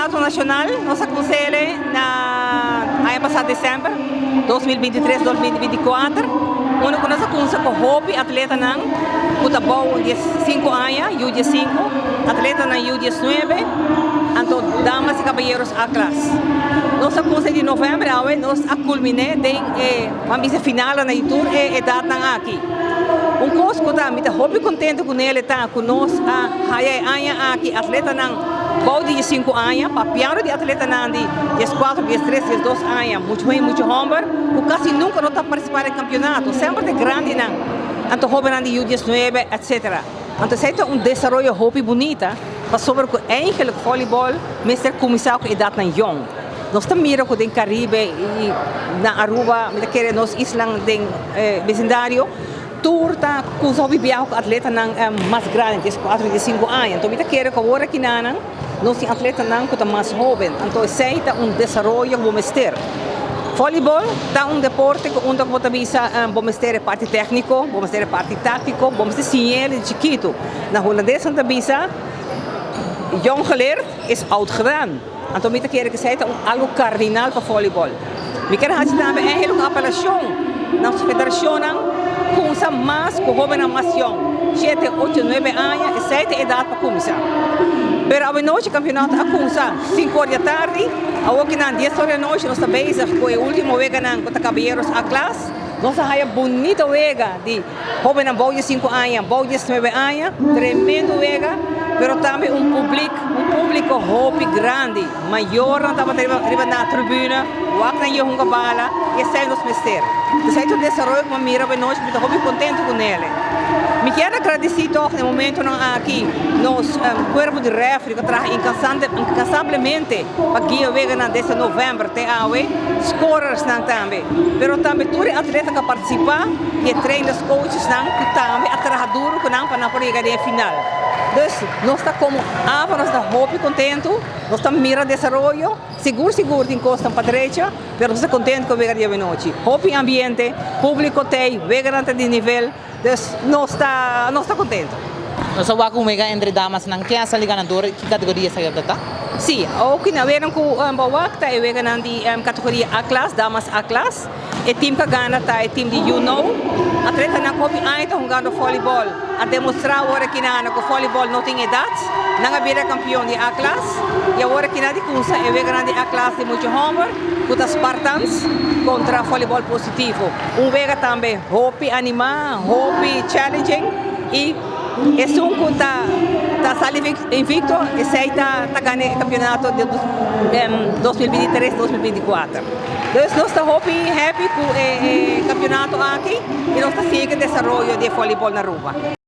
Campeonato Nacional, nos a cuminsa na aña pasa december 2023, 2024. Unda cu nos a cuminsa cu hopi atletanan, cu ta bou di 5 aña, U15, atletanan U19, anto damas y caballeros A klas. Nos a cuminsa di november, awe nos a culmina den ban bisa final na tur e edadnan aki. Un cos cu ta, mi ta hopi contento cu ne ta cu nos a haya aña aki atletanan bou di 5 aña, papiando di atletanan di 14, 13, 12 aña, mucho muher, mucho homber, cu casi nunca no ta participa den campeonato, semper ta grandenan, anto hobennan di U19, etc. Anto, esey ta un desaroyo hopi bunita, pasobra cu eigenlijk volleyball mester cuminsa cu edadnan jong. Nos ta mira cu den Caribe y na Aruba, mi ta kere nos islanan den vecindario, tur ta cuminsa hopi biaha cu atletanan mas grandi, 4, 5 aña. Anto, mi ta kere cu awor aki nan, nos tin atletanan cu ta mas hoben. Anto, esey ta un desaroyo cu mester. Volleyball ta un deporte cu unda cu bisa bo mester parti tecnico, bo mester parti tactico, bo mester siña di chikito. Na Hulandes ta bisa: "Jong geleerd is oud gedaan." Anto, mi ta kere cu esey ta algo cardinal pa volleyball. Mi kier haci tambe eigenlijk un apelacion na federacion cuminsa mas cu hobennan mas jong. 7, 8, 9 aña, esey ta edad pa cuminsa. Pero anochi campeonato a cuminsa 5 or di atardi, aki na 10 or di anochi nos ta bezig cu e ultimo weganan contra Caballeros A klas. Nos a haya bunita wega di hobennan bou di 5 aña, bou di 9 aña, tremendo wega, pero tambe un publico hopi grandi. Mayornan tabata riba na tribuna, wak nan yiu hunga bala, y esey nos mester. Esey ta un desaroyo cu mira nos, mi ta hopi contento cu ne. Mi kier gradici toch na momentonan aki nos cuerpo di referee cu a traha incansablemente pa guia weganan desde november te awe, scorers nan tambe. Pero tambe tur atleta cu a participa y trainers, coaches nan cu tambe a traha duro cu nan pa nan por yega na final. Dus nos ta como AVA, nos ta hopi contento, nos ta mira desaroyo, sigur sigur tin cos pa drecha, pero nos ta contento cu wega di anochi. Hopi ambiente, publico tin, wega di nivel, dus nos ta contento. Nos a wak un wega entre damasnan, ken a sali ganador, ki categoria esaki ta? Si, ook na wegan cu bo a wak ta e weganan di categoria A klas, damas A klas. E team cu gana ta e team di You Know. Atletanan hopi aña ta hungando volleyball. A demostra awor aki na cu volleyball no tin edad. Nan a bira campeon di A klas. Y awor aki na di cuminsa e weganan di A klas di mucha homber, cu ta Spartans contra Volleyball Positivo. Un wega tambe hopi anima, hopi challenging y esun cu ta sali invicto, esey ta gana e campeonato di 2023-2024. Dus nos ta hopi happy cu e campeonato aki y nos ta sigui desaroyo di volleyball na Aruba.